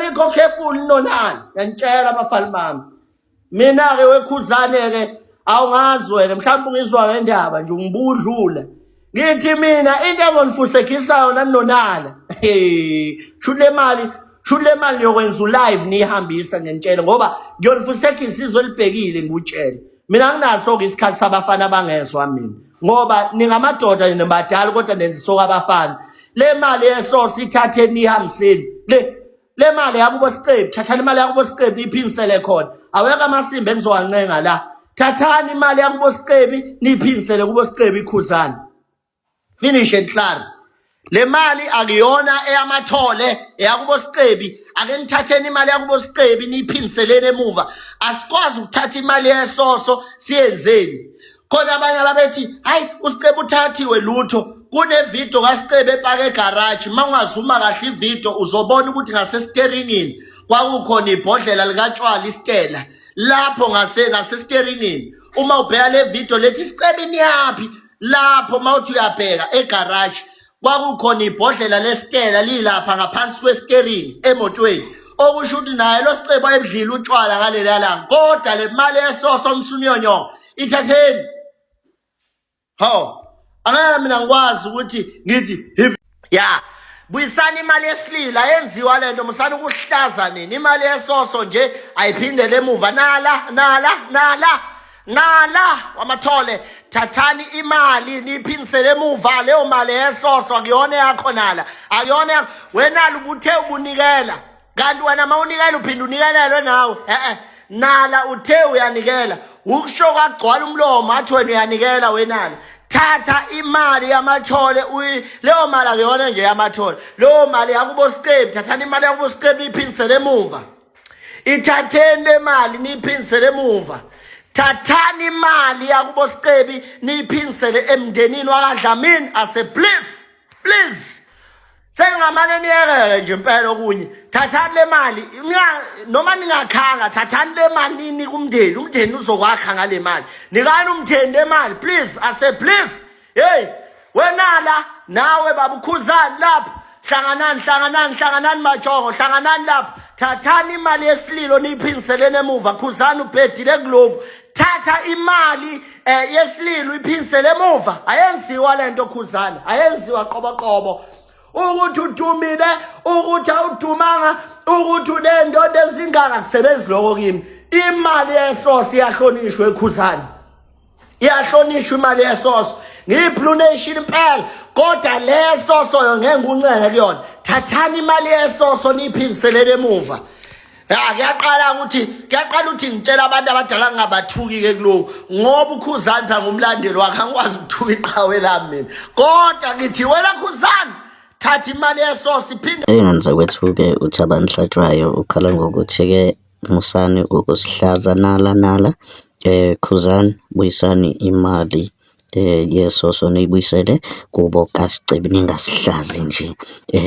Anikho careful nonani. Ngiyanitshela abafana bami. Mina-ke wekhuzane-ke awungazi wena mhlawumbe ungizwa ngendaba nje ungibudlula. Ngithi mina into engonifusegisayo nanonala. Hey, shuthi le mali, shuthi le mali niyokwenza ulive niyihambisa ngiyanitshela ngoba ngiyonifusekisa izwe elibhekile ngikutshele. Mina anginaso-ke isikhathi sabafana abangezwa mina ngoba ningamadoda nina badala kodwa nenza isoka abafana. Le mali yesource ithatheni niyihambiseni. Le mali yakubo Sicebi, thathani imali yakubo Sicebi niyiphindisele khona. Awekho amasimba engizowancenga la. Thathani imali yakubo Sicebi niyiphindisele kubo Sicebi ikhuzane. Finish and clear. Le mali akuyona eyamathole eyakubo Sicebi. Ake nithatheni imali yakubo Sicebi niyiphindiseleni emuva. Asikwazi ukuthatha imali yesoso siyenzeni. Khona abanye ababethi hayi uSicebi uthathiwe lutho. Kunevidiyo kaSicebi epake egaraji. Uma ungazuma kahle ividiyo uzobona ukuthi ngasesiteringini kwakukhona ibhodlela likatshwala isitela lapho ngase ngasesiteringini. Uma ubheka le video lethi Sicebi niyaphi lapho uma uthi uyabheka egaraji kwakukhona ibhodlela lesitela lilapha ngaphansi kwesiteringi emotweni okusho ukuthi naye lo Sicebo wayebudlile utshwala ngaleliya langa kodwa le mali yesoso omsuniyonyongo ithatheni hawu angeke mina ngikwazi ukuthi ngithi ya buyisani imali yesililo ayenziwa lento musani ukuhlaza nini imali yesoso nje ayiphindele emuva nala nala nala nala wamathole thathani imali niyiphindisele emuva leyo mali yesoso akuyona yakho nala akuyona yakho wenala ubuthe ubunikela kanti wena uma unikela uphinde unikelelwe nawe e-e nala uthe uyanikela ukusho kwagcwala umlomo athi wena uyanikela wenala thatha imali yamathole leyo mali akuyona nje yamathole leyo mali yakubo Sicebi thathani imali yakubo Sicebi niyiphindisele emuva ithatheni le mali niyiphindisele emuva thathani imali yakubo Sicebi niyiphindisele emndenini wakaDlamini ase please please sengingamane niyekeke nje impela okunye thathani le mali noma ningakhanga thathani le mali ninike umndeni umndeni uzokwakha ngale mali nikani umndeni le mali please ase please hey wena la nawe babukhuzani lapho hlanganani hlanganani hlanganani majongo hlanganani lapho thathani imali yesililo niyiphindiseleni emuva khuzani ubhedile kuloku thatha imali eh yesililo iphindisele emuva ayenziwa lento khuzani ayenziwa qoboqobo ukuthi udumile ukuthi awudumanga ukuthi unendoda ezingaka kusebenzi lokho kimi imali yesource iyahlonishwa ekhuzani iyahlonishwa imali yesoso ngiyi-blue nation impela kodwa le soso yo ngeke ngiwuncenge kuyona thathani imali yesoso niyiphindiselele emuva ya kuyaqala ukuthi kuyaqala ukuthi ngitshela abantu abadala ngingabathuki-ke kuloku ngoba ukhuzani phela ngumlandeli wakhe angikwazi ukuthuka iqhawe lami mina kodwa ngithi wena khuzani thatha imali yesoso iphinde Ey'ngane zakwethu-ke uThabani Hlatshwayo ukhala ngokuthi-ke musani ukusihlaza nala nala Khuzani buyisani imali yesoso niyibuyisele kubo kaSicebi ningasihlazi nje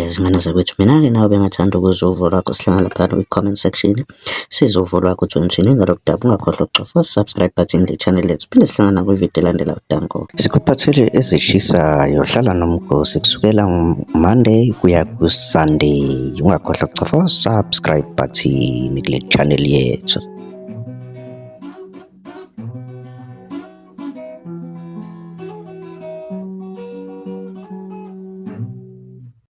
zingane zakwethu. Mina-ke nawe bengathanda ukuzwa uvo lwakho sihlangana laphana kwi-comment section sizwe uvo lwakho ukuthi uthini ngalolu daba. Ungakhohlwa ukucofa subscribe button kule channel yethu. Siphinde sihlangana kwividiyo elandelayo. Danko. Sikuphathele ezishisayo hlala nomgosi kusukela Monday kuya ku-Sunday. Ungakhohlwa ukucofa subscribe button kule channel yethu.